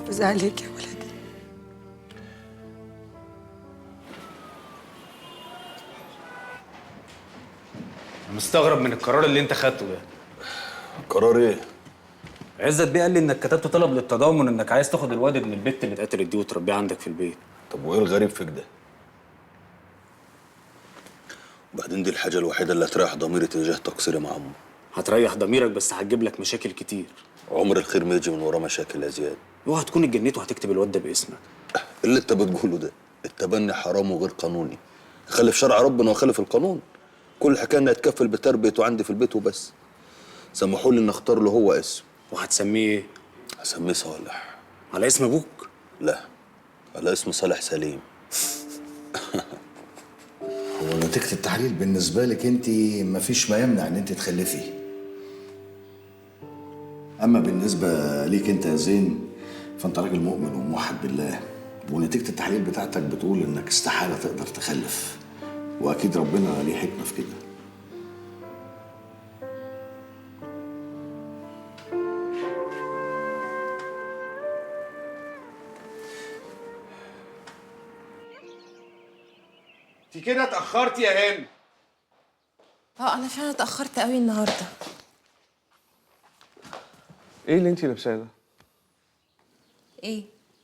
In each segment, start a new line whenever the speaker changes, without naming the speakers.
يحافظ عليك يا ولدي.
انا مستغرب من القرار اللي انت خدته ده.
قرار ايه؟
عزت بيه قال لي انك كتبت طلب للتضامن، انك عايز تاخد الواد ابن البت اللي اتقتلت دي وتربيه عندك في البيت.
طب وايه الغريب في كده؟ وبعدين دي الحاجة الوحيدة اللي هتريح ضميري تجاه تقصيري مع امه.
هتريح ضميرك بس هتجيب لك مشاكل كتير.
عمر الخير ما يجي من وراه مشاكل يا زياد.
اوعى تكون اتجنيت وهتكتب الواد ده باسمك.
اللي انت بتقوله ده التبني حرام وغير قانوني. خالف شرع ربنا وخالف القانون. كل الحكاية اني اتكفل بتربيته عندي في البيت وبس. سمحوا لي ان اختار له هو اسم.
وهتسميه ايه؟
هسميه صالح.
على اسم ابوك؟
لا، على اسم صالح سليم.
هو نتيجة التحليل بالنسبة لك انت مفيش ما يمنع ان انت تخلفي. اما بالنسبة ليك انت يا زين فانت راجل مؤمن وموحد بالله، ونتيجة التحليل بتاعتك بتقول انك استحالة تقدر تخلف، واكيد ربنا ليه حكمة في كده.
انت كده اتأخرتي يا هند.
انا فعلا اتأخرت قوي النهارده.
ايه اللي انت لابساه ده؟
ايه؟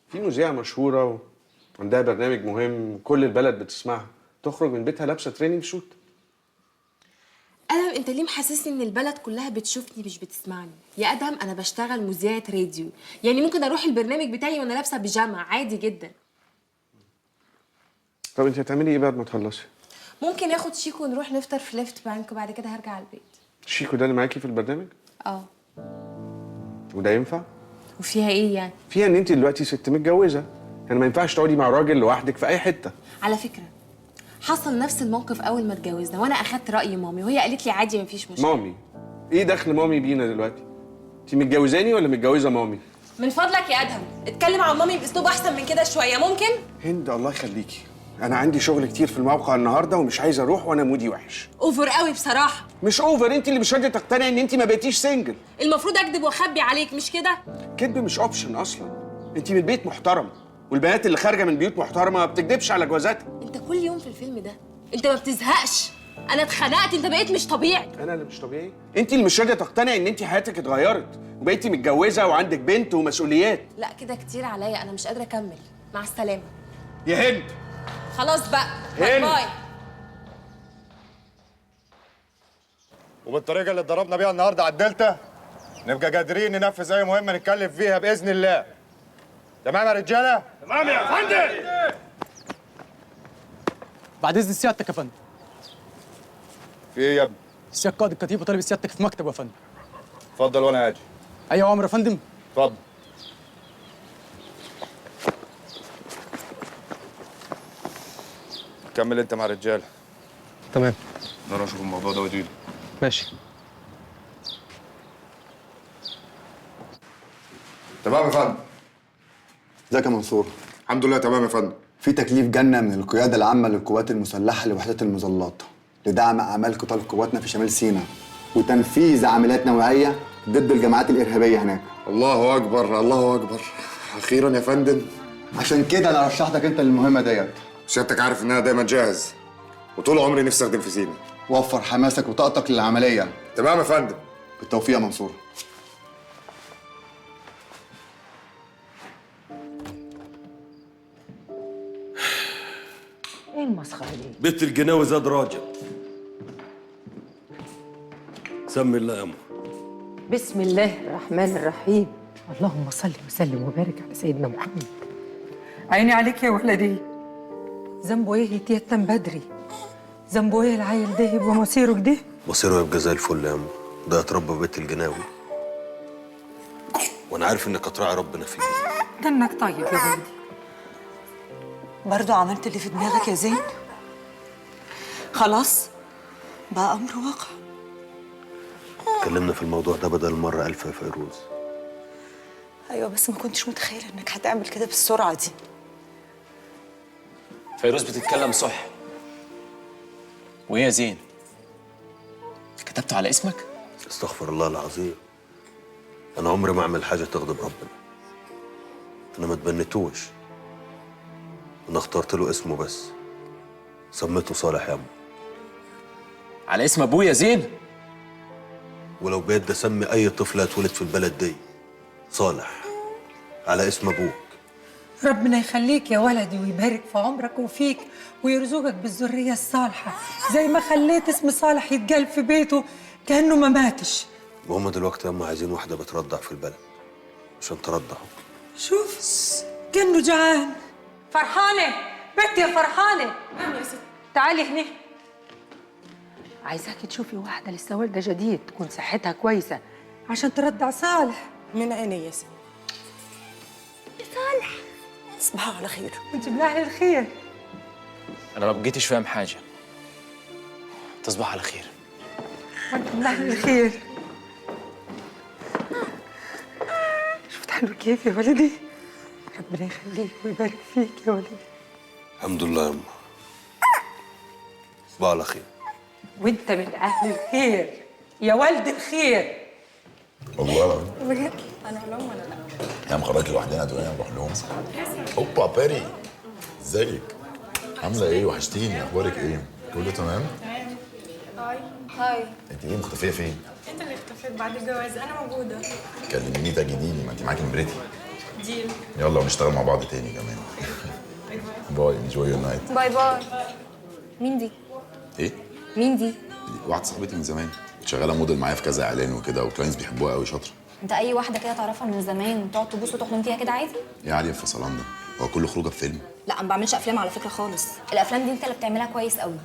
في مذيعة مشهورة وعندها برنامج مهم كل البلد بتسمعها، تخرج من بيتها لابسة training suit.
ادهم انت ليه محسسني ان البلد كلها بتشوفني مش بتسمعني؟ يا ادهم انا بشتغل مذيعة راديو، يعني ممكن اروح البرنامج بتاعي وانا لابسة بيجامة عادي جدا.
طب انت هتعملي ايه بعد ما تخلصي؟
ممكن اخد شيكو ونروح نفطر في Left Bank وبعد كده هرجع على البيت.
شيكو ده اللي معاكي في البرنامج؟
اه.
وده ينفع؟
وفيها ايه يعني؟
فيها ان انت دلوقتي ست متجوزة، يعني ما ينفعش تقعدي مع راجل لوحدك في اي حتة.
على فكرة حصل نفس الموقف اول ما اتجوزنا وانا اخدت راي مامي وهي قالت لي عادي مفيش مشكلة.
مامي؟ ايه دخل مامي بينا دلوقتي؟ انت متجوزاني ولا متجوزة مامي؟
من فضلك يا ادهم اتكلم عن مامي باسلوب احسن من كده شوية، ممكن؟
هند الله يخليكي، انا عندي شغل كتير في الموقع النهارده ومش عايز اروح وانا mood ي وحش.
over قوي بصراحة.
مش over، انت اللي مش راضية تقتنعي ان انت ما بقيتيش single.
المفروض اكذب واخبي عليك مش كده؟
كذب مش option اصلا. انت من بيت محترم، والبنات اللي خارجه من بيوت محترمه ما بتكذبش على جوازاتها.
انت كل يوم في الفيلم ده انت ما بتزهقش. انا اتخنقت، انت بقيت مش طبيعي.
انا اللي مش طبيعي؟ انت اللي مش راضية تقتنعي ان انت حياتك اتغيرت وبقيتي متجوزة وعندك بنت ومسؤوليات.
لا كده كتير عليا، انا مش قادرة اكمل. مع السلامة
يا هند.
خلاص بقى،
هند.
bye.
وبالطريقه اللي اتضربنا بيها النهارده على الدلتا نبقى قادرين ننفذ اي مهمة نتكلم فيها باذن الله. تمام يا رجاله؟
تمام يا فندم.
بعد اذن سيادتك يا فندم.
في ايه يا ابني؟
سيادة قائد الكتيبة طالب سيادتك في مكتبه يا فندم.
اتفضل وانا هاجي.
ايوه امر يا فندم.
اتفضل. كمل انت مع الرجالة.
تمام.
نروح اشوف الموضوع ده واجيله.
ماشي.
تمام يا فندم.
ازيك يا منصور؟
الحمد لله تمام يا فندم.
في تكليف جنة من القيادة العامة للقوات المسلحة لوحدات المظلات لدعم أعمال قتال قواتنا في شمال سيناء وتنفيذ عمليات نوعية ضد الجماعات الإرهابية هناك.
الله أكبر الله أكبر، أخيرا يا فندم.
عشان كده أنا رشحتك أنت للمهمة ديت.
سيادتك عارف إن أنا دايما جاهز وطول عمري نفسي أخدم في سيناء.
وفر حماسك وطاقتك للعملية.
تمام يا فندم.
بالتوفيق يا منصور.
ايه المسخره دي؟
بيت الجناوي زاد راجل. سمي الله يا أمه.
بسم الله الرحمن الرحيم. اللهم صل وسلم وبارك على سيدنا محمد. عيني عليك يا ولدي. ذنبه ايه يتيتم بدري؟ ذنبه ايه العيل ده يبقى مصيره كده؟
مصيره يبقى زي الفل يا أمه، ده اتربى في بيت الجناوي. وانا عارف انك هتراعي ربنا فيه.
ده انك طيب يا ولدي.
برضو عملت اللي في دماغك يا زين؟ خلاص بقى أمر واقع.
اتكلمنا في الموضوع ده بدل مرة ألف يا فيروز.
أيوة بس ما كنتش متخيلة إنك هتعمل كده بالسرعة دي.
فيروز بتتكلم صح. وإيه يا زين؟ كتبته على اسمك؟
استغفر الله العظيم، أنا عمري ما أعمل حاجة تغضب ربنا. انا ما تبنيتوش، انا اخترت له اسمه بس، سميته صالح يا أم.
على اسم ابويا زين؟
ولو بيد اسمي اي طفل هيتولد في البلد دي صالح على اسم ابوك.
ربنا يخليك يا ولدي ويبارك في عمرك وفيك ويرزقك بالذرية الصالحة، زي ما خليت اسم صالح يتقال في بيته كأنه ما ماتش.
وهم دلوقتي يا أم عايزين واحدة بترضع في البلد عشان ترضعه.
شوف كأنه جعان. فرحانة بنتي يا فرحانة.
نعم يا ست.
تعالي هنا، عايزاكي تشوفي واحدة لسه والدة جديد تكون صحتها كويسة عشان ترضع صالح.
من عيني يا ست.
صالح
تصبحوا على خير.
وانت من اهل الخير.
انا ما بقيتش فاهم حاجة. تصبح على خير.
وانت من اهل الخير. شفت حلو كيف يا ولدي؟ ربنا يخليك ويبارك فيك يا ولدي.
الحمد لله يا أم. تصبح على خير.
وانت من اهل الخير يا ولد الخير.
والله
بجد انا لهم ولا لا؟
يا عم خرجت لوحدنا دول نروح لهم. اوبا باري، ازيك؟ عامله ايه؟ وحشتيني، اخبارك ايه؟ كله تمام؟
تمام. hi hi.
انت ايه مختفيه فين؟
انت اللي اختفيت بعد الجواز، انا موجودة.
كلميني تجديني، ما انت معاكي نمرتي.
deal.
يلا ونشتغل مع بعض تاني كمان. bye، enjoy your night.
bye bye. مين دي؟
ايه؟
مين دي؟
واحدة صاحبتي من زمان، شغالة موديل معايا في كذا اعلان وكده، و clients بيحبوها قوي، شاطرة.
انت اي واحدة كده تعرفها من زمان تقعد تبوس وتحضن فيها كده عادي؟
ايه عالية الفصلان ده؟ هو كل خروجه بفيلم؟
لا ما بعملش افلام على فكرة خالص، الافلام دي انت اللي بتعملها كويس قوي.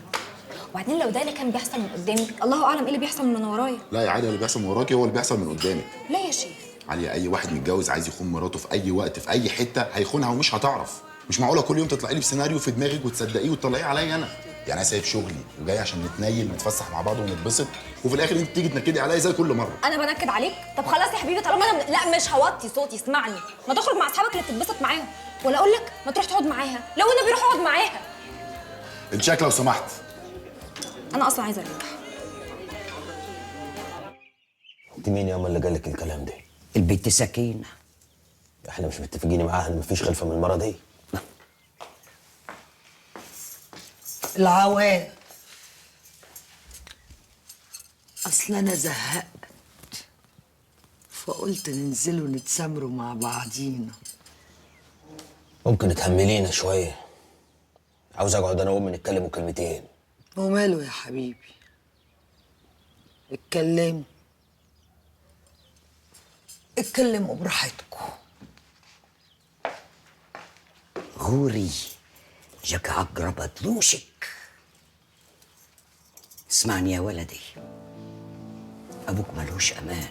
وبعدين لو ده اللي كان بيحصل من قدامي، الله اعلم ايه اللي بيحصل من ورايا.
لا يا عالية، اللي بيحصل من وراكي هو اللي بيحصل من قدامك.
لا يا شيخ.
عالية، اي واحد متجوز عايز يخون مراته في اي وقت في اي حتة هيخونها ومش هتعرف. مش معقولة كل يوم تطلعي لي بسيناريو في دماغك وتصدقيه وتطلعيه عليا انا. يعني انا سايب شغلي وجاي عشان نتنيل نتفسح مع بعض ونتبسط، وفي الاخر انت تيجي تنكدي عليا زي كل مرة.
انا بنكد عليك؟ طب خلاص يا حبيبي، طالما انا لا مش هوطي صوتي، اسمعني. ما تخرج مع اصحابك اللي بتتبسط معاهم، ولا اقول لك ما تروح تقعد معاها، لو النبي روح اقعد معاها.
الشيك لو سمحت.
انا اصلا عايزه اريح.
انت مين يا أم اللي قالك الكلام ده؟
البنت سكينة.
احنا مش متفقين معاها ان مفيش خلفه من المرة دي.
العوام. اصل انا زهقت فقلت ننزلوا نتسامروا مع بعضينا.
ممكن تهملينا شوية؟ عاوز اقعد انا وامي نتكلموا كلمتين.
وماله يا حبيبي، اتكلموا اتكلموا براحتكم.
غوري جاك عقرب تلوشك. اسمعني يا ولدي، أبوك ملوش أمان،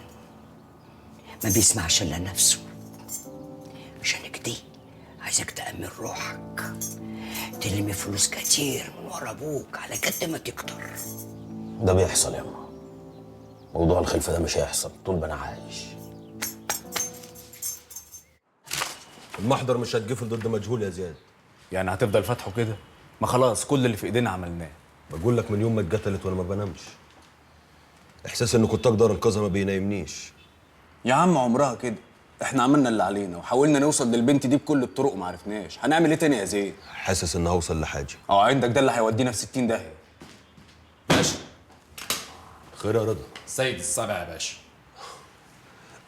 ما بيسمعش إلا نفسه. عشان كده عايزك تأمن روحك، تلمي فلوس كتير من ورا أبوك على قد ما تقدر.
ده بيحصل يا أما، موضوع الخلفة ده مش هيحصل طول ما أنا عايش.
المحضر مش هتقفل ضد مجهول يا زياد.
يعني هتفضل فاتحة كده؟ ما خلاص كل اللي في ايدينا عملناه.
بقول لك من يوم ما اتقتلت وانا ما بنامش. احساس ان كنت اقدر انقذها ما بينيمنيش.
يا عم عمرها كده، احنا عملنا اللي علينا وحاولنا نوصل للبنت دي بكل الطرق وما عرفناش. هنعمل ايه تاني يا زين؟
حاسس ان هوصل لحاجة.
اه عندك ده اللي هيودينا في 60 داهية. ماشي.
خير يا رضا.
سيد السبع يا باشا.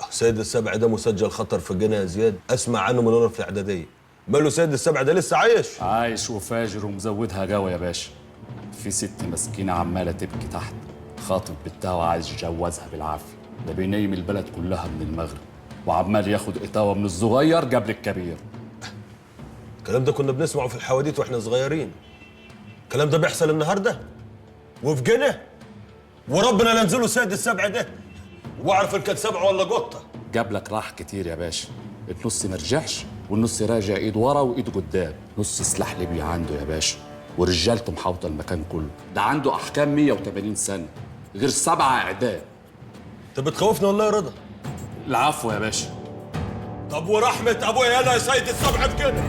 سيد السبع ده مسجل خطر في الجنة يا زياد، اسمع عنه من وانا في الاعدادية. ماله سيد السبع ده لسه عايش؟
عايش وفاجر ومزودها جوا يا باشا. في ست مسكينه عماله تبكي تحت، خاطب بنتها وعايز يجوزها بالعافية. ده بينيم البلد كلها من المغرب، وعمال ياخد اتاوه من الصغير قبل الكبير.
الكلام ده كنا بنسمعه في الحواديت واحنا صغيرين. الكلام ده بيحصل النهارده وفي جنة، وربنا لا ينزله سيد السبع ده واعرف ان كان سبع ولا قطة.
جاب لك راح كتير يا باشا، النص ما رجعش والنص راجع ايد ورا وايد قدام. نص سلاح ليبيا عنده يا باشا، ورجالته محاوطه المكان كله. ده عنده احكام 180 سنة غير 7 اعدام.
انت بتخوفني والله يا رضا.
العفو يا باشا.
طب ورحمة ابويا انا يا سيد السبع في كده.